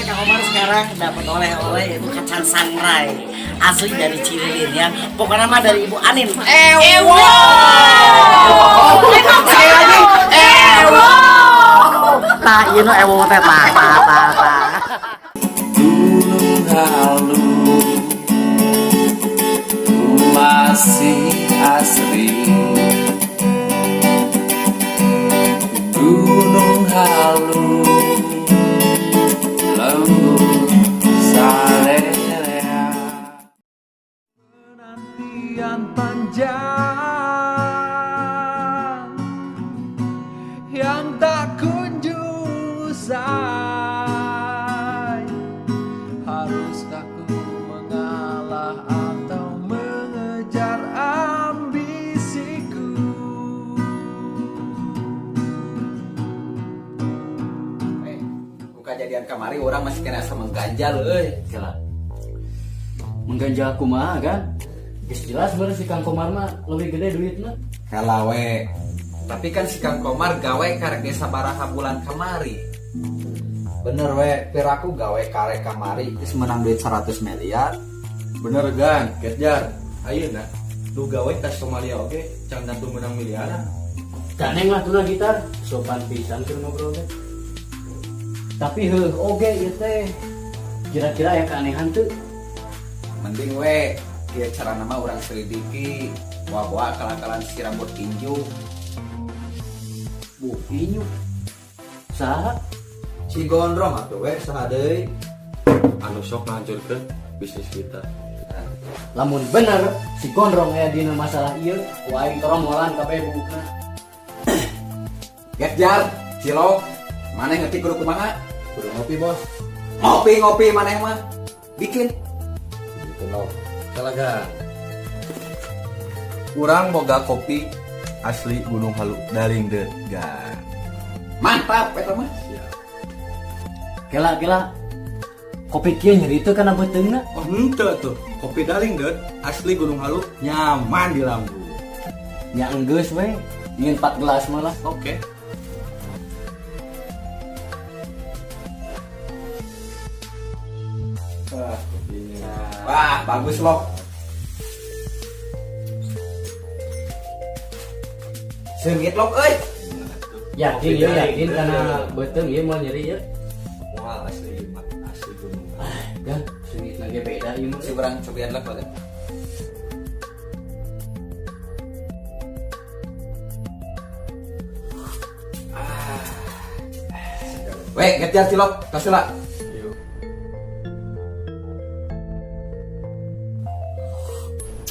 Kang Komar sekarang dapat oleh-oleh, yaitu kacang sangrai asli dari Cililin ya. Pokoknya mah dari Ibu Anin. Ewo. Sekali lagi, ewo. Tah, ieu nu ewo teh, tah tah tah tah. Gunung Halu masih asri, Gunung Halu lembut sarerea. Penantian panjang yang tak kunjung usai. Haruskah ku mengalah atau mengejar ambisiku? Eh, ku kejadian kamari urang masih keneh asa mengganjal euy. Kela. Mengganjal kumaha kan? Geus jelas bener si Kang Komar mah lebih gede duitna. Kala we. Tapi kan si Kang Komar gawe karek ge sabaraha bulan kamari. Bener we, piraku gawe karek kamari geus menang duit 100 miliar. Bener gan, kejar. Ayeuna nu gawe ka Somalia oge can tentu menang miliaran. Ganeng lah tuna gitar, sopan pisan keur ngobrol teh. Tapi heuh oge ieu teh. Kira-kira aya keanehan teu? Mending we kieu cara nama urang selidiki. Bawa-bawa akal-akalan si rambut inju. Bu, inyu. Saha? Si Gondrong atuh we, saha deui? Anu sok ngahancurkeun bisnis kita. Lamun bener si Gondrong aya dina masalah ieu, ku aing toromolan kabeh buukna. Getjar, Cilok, maneh ngerti kudu kumaha? Kudu ngopi, Bos. Ngopi-ngopi maneh mah. Bikin. Gitu loh. Kalagan. Urang boga kopi asli Gunung Halu daring gan. Mantap eta mah. Kela kela. Kopi kieu nyeri teu kana beuteungna? Oh henteu tuh, kopi daling deut asli Gunung Halu nyaman di lambung. Nya enggeus we, ingin 4 gelas malah. Oke. Ah, kopinya. Wah, bagus loh. Seungit lok euy. Yakin Kopi ya, daling yakin deut. kana beuteung ieu moal nyeri ya. Moal, asli asli Gunung Halu. Ah, dah, seungit lagi beda ieu mah. Si urang cobian lah boleh. Ah. Weh, ngejar Cilok, kasih lah. Yuk.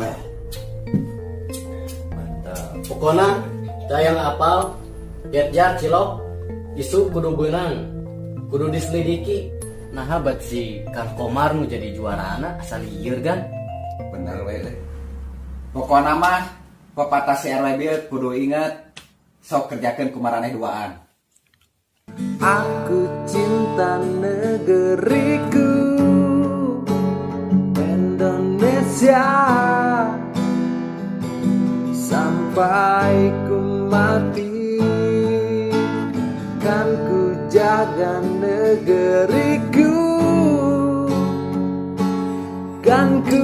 Weh, Mantap. Pokona yang apal Getjar, Cilok, isuk kudu beunang, kudu diselidiki. Nah, bat si Kang Komar nu jadi juarana asa lieur kan. Bener weh. Leh. Pokokna mah pepatah si RW bieu kudu inget, sok kerjakeun ku maraneh duaan. Aku cinta negeriku Indonesia sampai ku mati, kan ku jaga negeriku, kan ku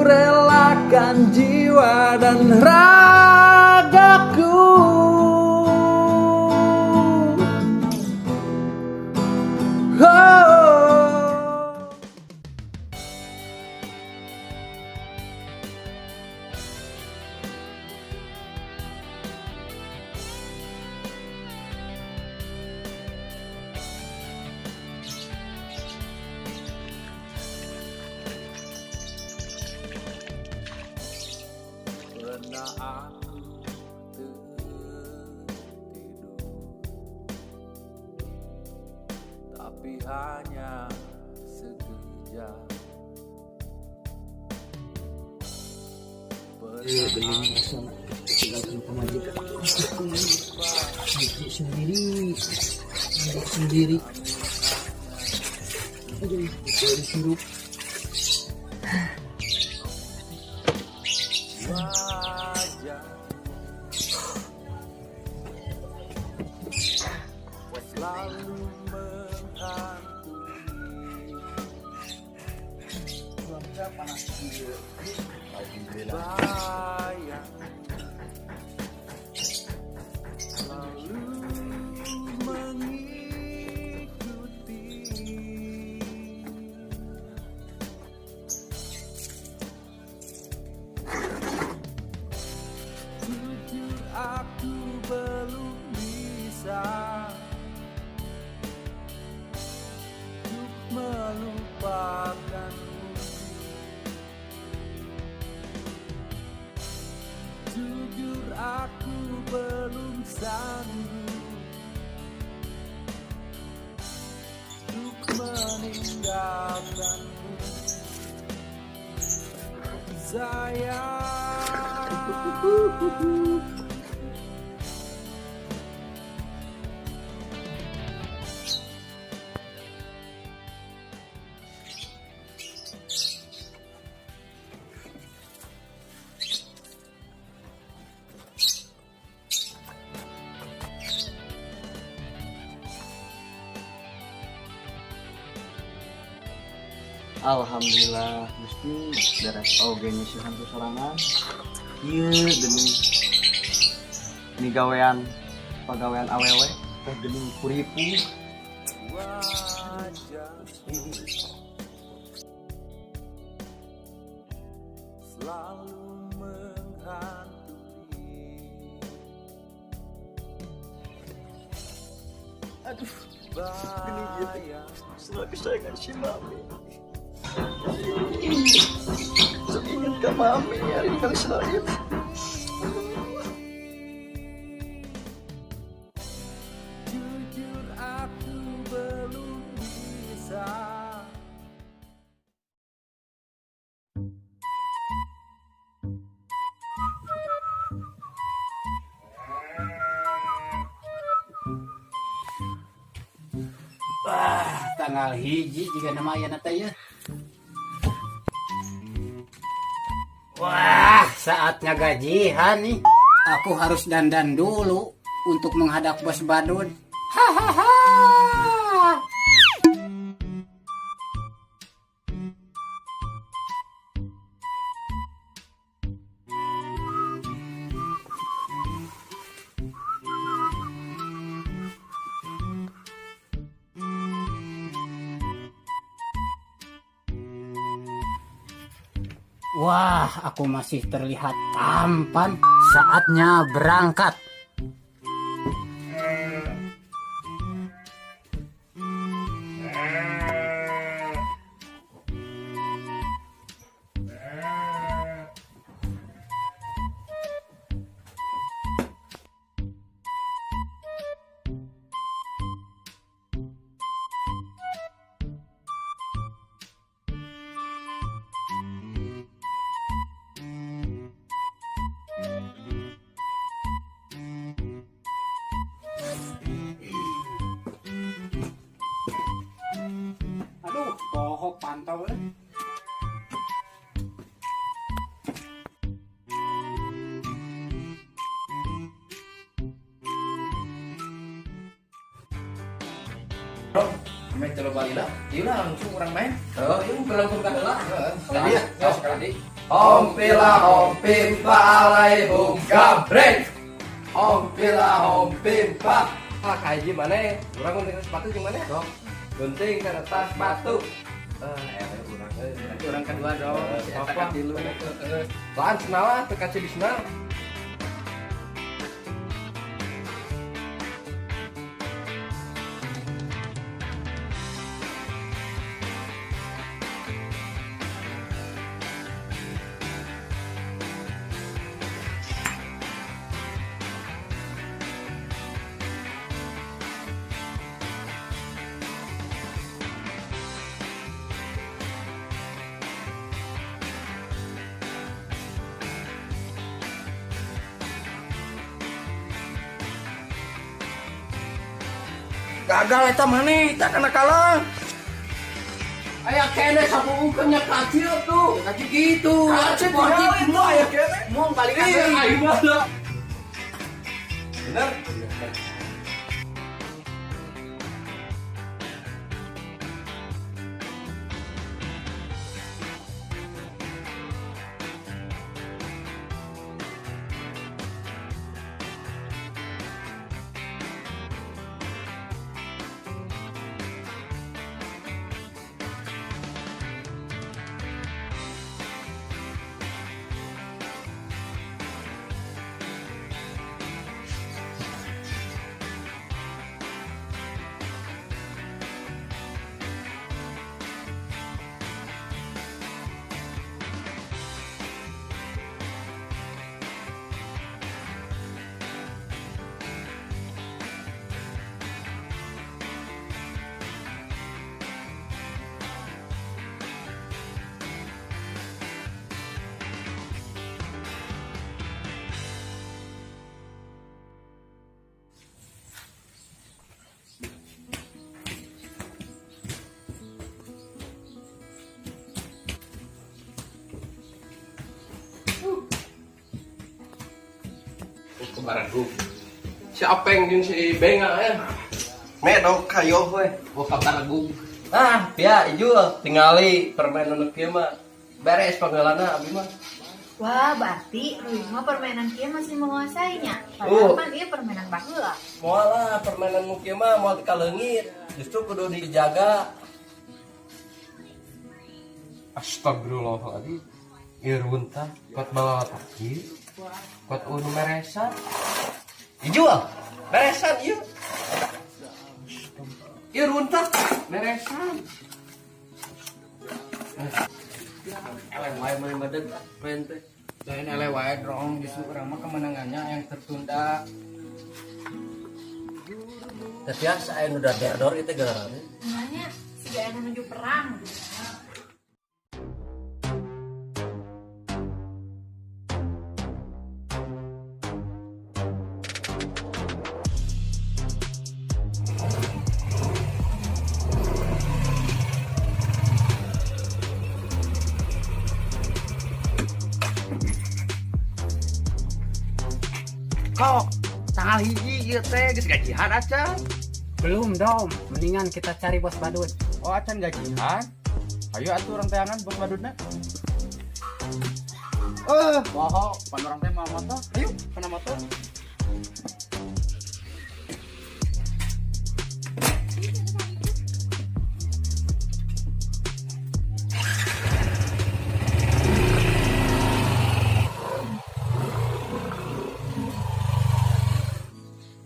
relakan jiwa dan ragaku. Oh. Pernah aku tertidur, tapi hanya sekejap. Iya, bening rasana tinggalkan pamajikan. Nyuci sendiri, mandi sendiri. Aduh, dari sirup. Wajah selalu menghantui. Da panas kieu. Alhamdulillah. Bayang selalu mengikuti. Jujur aku belum bisa untuk melupakanmu. Jujur aku belum sanggup untuk meninggalkanmu, sayang. Alhamdulillah, Gusti beres oge nyisihan ku sorangan. Ieu geuning migawean pagawean awewe teh geuning kuripu. Wajah selalu menghantui. Aduh, Bayang selalu kesayangan si mami. Sok inget ke mami hari ini kali selalu. Jujur aku belum bisa. Wah, tanggal 1 juga nama aya teh ya. Wah, saatnya gajian nih. Aku harus dandan dulu untuk menghadap bos Badut. Hahaha. Wah, aku masih terlihat tampan. Saatnya berangkat. Aduh, bohong pantau. Bro, main coba balila. Iya langsung orang main. Oh, ieu langsung ka heula. Heeh. Iya, sekali. Om pila om pimpa alaihum gabrek. Om pila om pimpa. Ah, kayak gimana? Urang gunting sepatu gimana? Sok. Gunting kertas batu. Urang Nanti orang kedua dong. Si Eta katilu. Soal senal teu kaci di senal. Gagal eta maneh, eta kana kalah. Aya kene sapuungkeun nya kacil tuh. Kacil gitu. Kacil itu aya kene. Mau balik Ih, aing mah. Bener? Kabaregu. Si Apeng jeung si Benga ya. Medok kayo we. Oh, kabaregu. Ah, pia Ijul tingali permainan nu kieu mah. Beres panggalana abi mah. Wah, berarti Rui mah permainan kieu masih menguasainya. Padahal kan ieu permainan baheula. Moal lah permainan nu kieu mah moal dikaleungit. Justru kudu dijaga. Astagfirullahaladzim. Ieu runtah kuat bawa takjil. Kuat unu meresan. Ijul, beresan ieu. Ieu runtah meresan. Eleh wae mah badan main teh. Lain eleh wae drong, justru urang mah kemenangannya yang tertunda. Tapi asa aya nu dar-dor ieu teh gelarana. Namanya siga anu menuju perang. Kok tanggal 1 ieu teh geus gajian acan? Belum dong, mendingan kita cari bos badut. Oh, acan gajian? Ayo atuh urang teangan bos badutna. Poho, pan urang teh mau motor. Ayo, kana motor.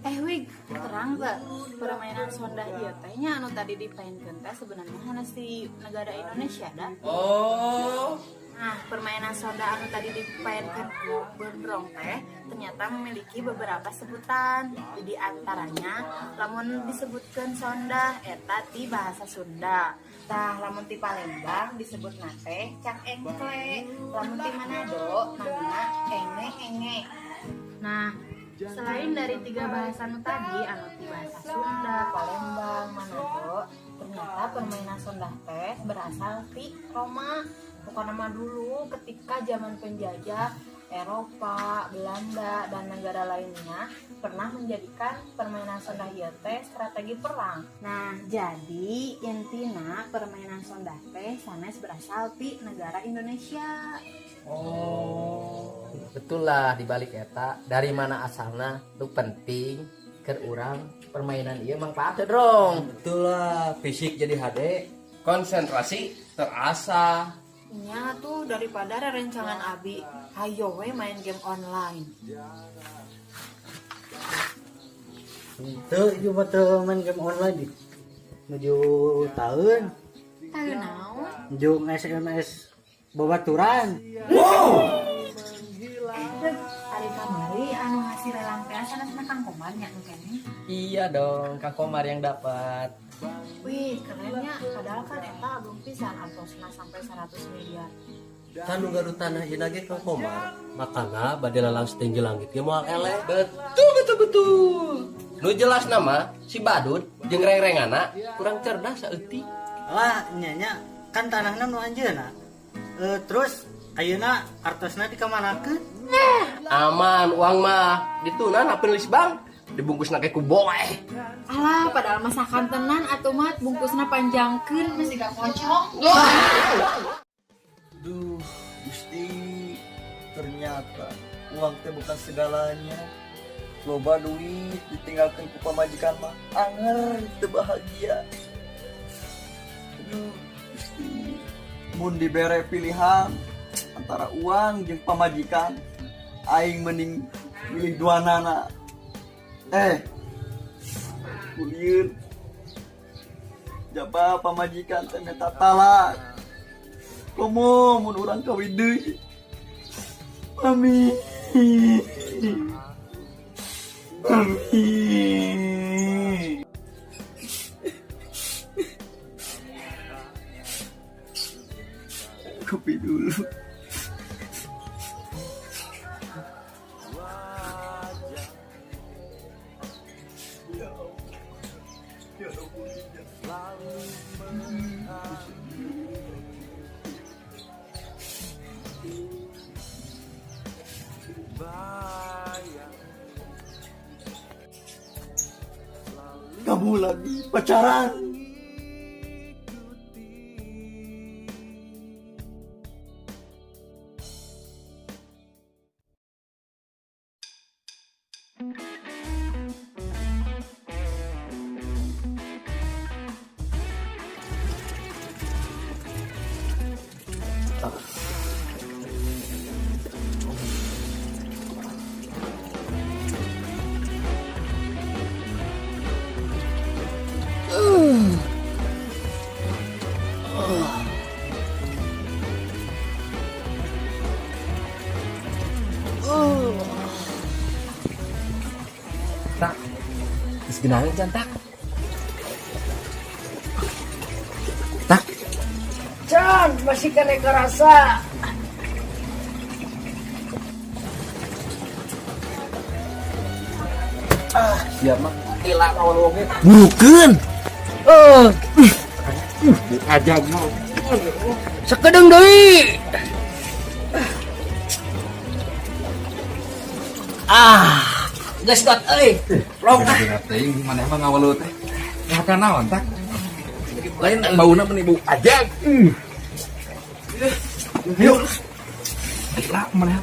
Eh Wig, terang teh permainan sondah ieu teh nya anu tadi dipainkeun teh sebenarnya sanes di negara Indonesia da. Oh. Nah, permainan sonda anu tadi dipainkeun ku Gondrong teh ternyata memiliki beberapa sebutan. Di antaranya lamun disebutkeun sonda eta ti bahasa Sunda. Tah lamun ti Palembang disebutna teh cak engkle, lamun ti Manado namina enge-enge. Nah, selain dari tiga bahasa nu tadi, anu ti bahasa Sunda, Palembang, Manado, ternyata permainan sondah teh berasal ti Roma. Pokoknya mah dulu ketika zaman penjajah Eropa, Belanda, dan negara lainnya pernah menjadikan permainan sondah ieu teh strategi perang. Nah, jadi intina permainan sondah teh sanes berasal ti negara Indonesia. Oh, betul lah dibalik eta dari mana asalna lu penting ke urang permainan ieu manfaat teh dong. Betul lah, fisik jadi HD. Konsentrasi terasa. Nya tuh daripada rerencangan abi, hayo we main game online. Teu ieu mah teu main game online di. Nuju tahun, Tahun naon? nuju SMS babaturan. Eh, ari kamari anu hasil lelang teh sanesna Kang Komar nya nu keneh. Iya dong, Kang Komar yang dapat. Wih, kerennya padahal kan eta agung pisan artosna sampai 100 miliar. Tanu gaduh tanah ieu ge Kang Komar. Makana bade lelang setinggi langit ge moal eleh. Betul betul betul. Nu jelas nama si Badut jeung reng-rengana kurang cerdas saeutik. Lah nya nya kan tanahna nu anjeunna. Terus ayeuna artosna dikamanakeun? Aman uang mah ditunan penulis bank dibungkus ke ku boeh. Alah, padahal masakan tenan atuh mah bungkusna panjangkeun masih gak pocong. Duh, Gusti, ternyata uang teh bukan segalanya. Loba duit ditinggalkan ku pamajikan mah anger teu bahagia. Aduh, Gusti. Mun dibere pilihan antara uang jeung pamajikan, aing mending milih duanana. Kulieun. Jaba pamajikan teh meta talak. Komo mun urang kawin deui. Mami. Mami. Kopi dulu. Ya Allah. Ya Allah. Bayang Kamu lagi pacaran. Tak. Geus geunaheun can tak. Tak. Can, masih kena kerasa. Ah, siap mah. Gila lawan oge. Burukeun. Eh. Ajag mah. Sakedeung deui. Ah, geus got euy. Long ah. Teuing maneh mah ngawelu teh. Makan naon tak? Lain bauna meni bau ajag. Yuk. Gila maneh.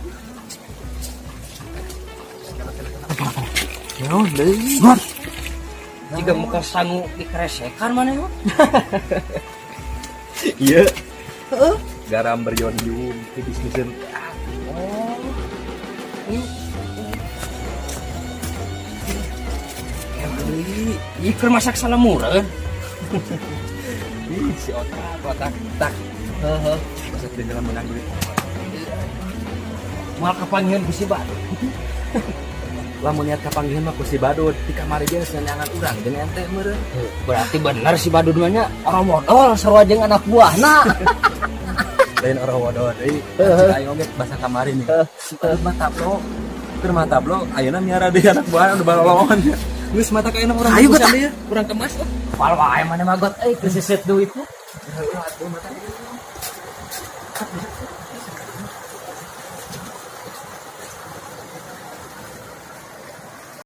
Naon deui? Got. Jika muka sangu dikeresekan maneh mah. Iya. Heeh. Garam beriodium di bisniseun. Oh. Ieu keur masak salamureun. Ih, si otak, otak, tak. Heeh. Masak di jalan menang duit. Moal kapanggihan ku si Badut. Lamun niat kapanggihan mah ku si Badut, di kamari ge geus nyanyangan urang jeung ente meureun. Berarti bener si Badut mah nya orang modal sarua jeung anak buahna. Lain orang modal deui. Cik aing oge bahasa kamari nih. Si Badut mah tablo. Keur mah tablo, ayeuna miara deui anak buah anu balolongan. Geus mata ka urang Ayo, kusan tah. deui ya, urang kemas lah. Pal wae maneh mah got euy keur seset duit mah. Heueuh atuh mata.